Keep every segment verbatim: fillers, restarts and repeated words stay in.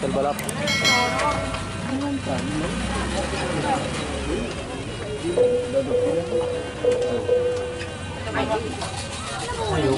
Setel balap. Ayo.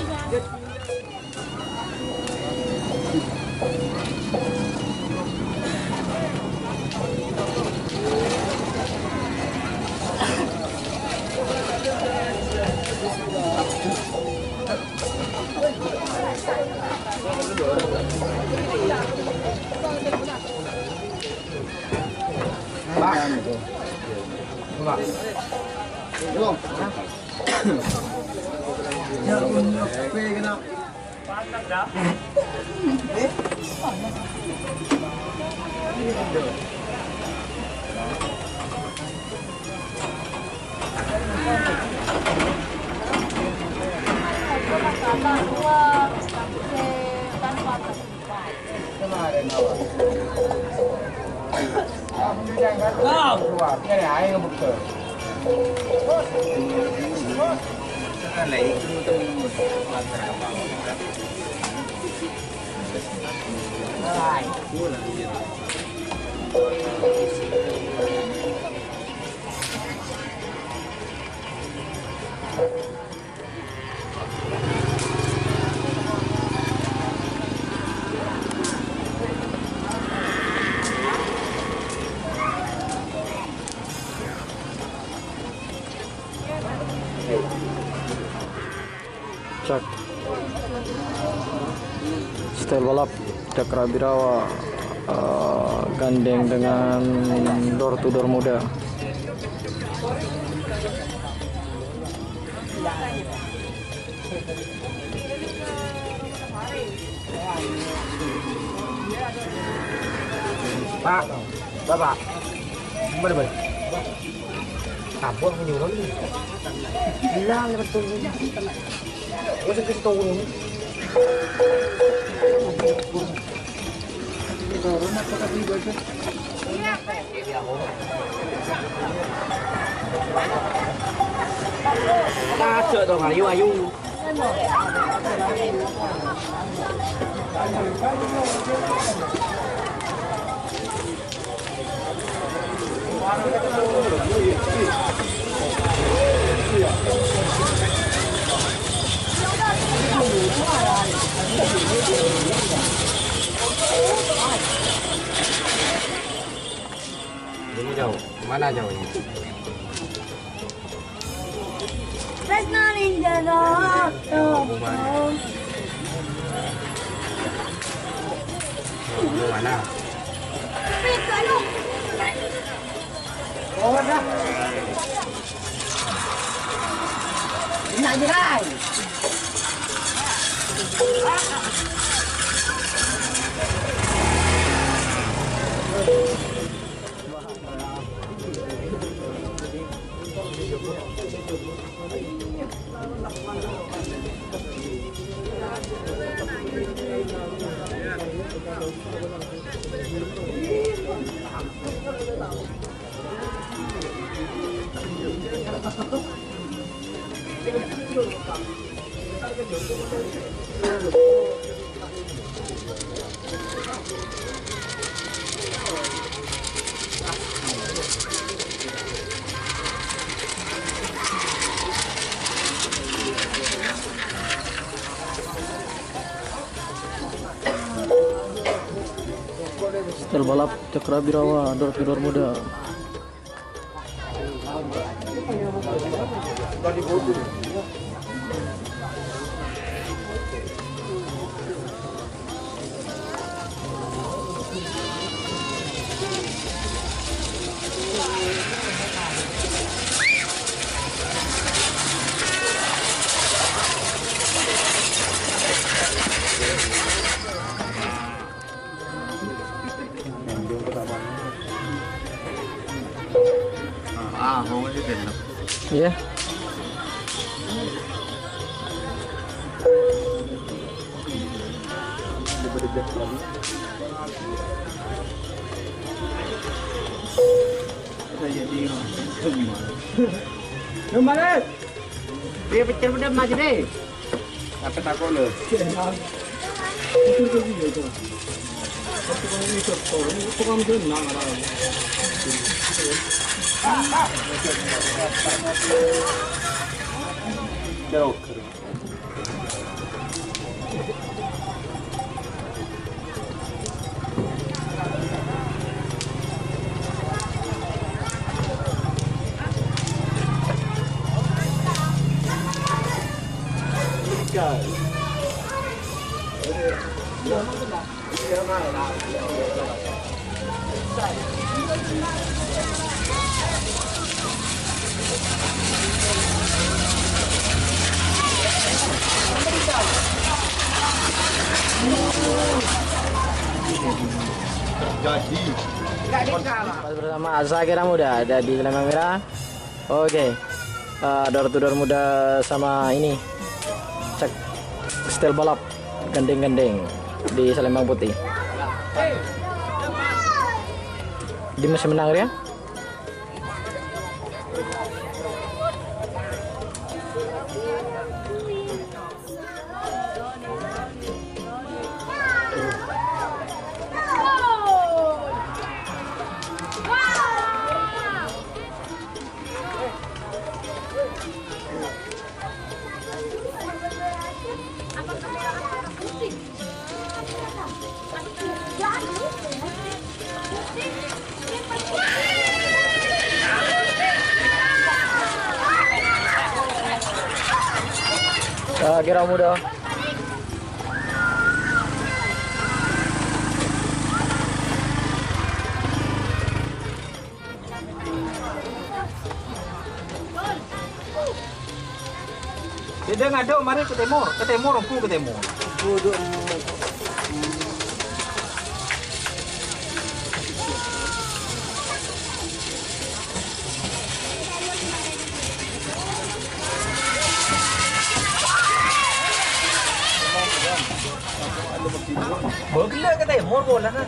Cak. Setel balap, Cakra Birawa, eh, gandeng dengan door to door muda. Pak, Bapak, bener, bener. Kabur menyuruh ini. Bilang betul ini. Gua sakit tahu ini. Tajuk dong, ayo, ayo. Ini jauh. Mana jauhnya? Tresna ning jero ati. Mana? Enak aja, Ray. Setel balap Cakra Birawa, door to door muda. Iyâ. Nomor. Dia pecel bâdâ maju deh. Apa tako' lo? Jauh. Jadi, pas bersama Azakira Muda ada di Selembang Merah. Oke. Eh, door to door Muda sama ini. Cek style balap gandeng-gandeng di Selembang Putih. Di musim menang ya. Ah, kira muda. Dede ngadu mari ke timur, ke timur, empu ke timur. Boleh ke timur bola nah.